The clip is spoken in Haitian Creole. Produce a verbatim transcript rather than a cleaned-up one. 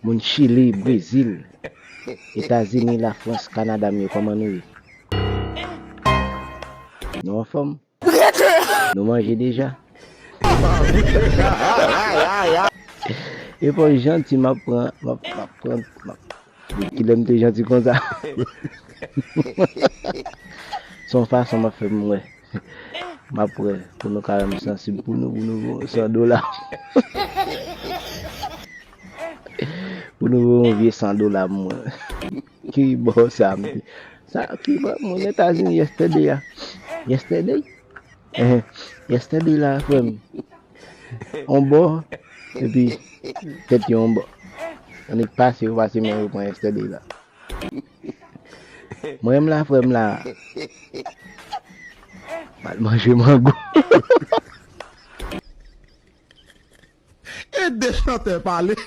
Moun Chili, Brezil, Etazini, Lafrans, Kanada, m yo, kòman nou ye? Nou anfòm? Nou manje deja? E fò janti, m ap pran, m ap, m ap pran, m ap, kilè m te janti konsa? Se yon fason m ap fè m wè. M ap wè pou nou ka rann m sansib pou nou, pou nou voye san dola. Pou nou voye yon vye san dola mwen. Ki bò sa m te? Sa ki bò? Mwen Etazini yesterday a. Yesterday? Ehe. Yesterday la, frè m. On bò, epi tèt yo on bò. Annik pase, yo pase men yo pran yesterday la. Mwen menm la, frè m la, m al manje mango. E de chantè pale.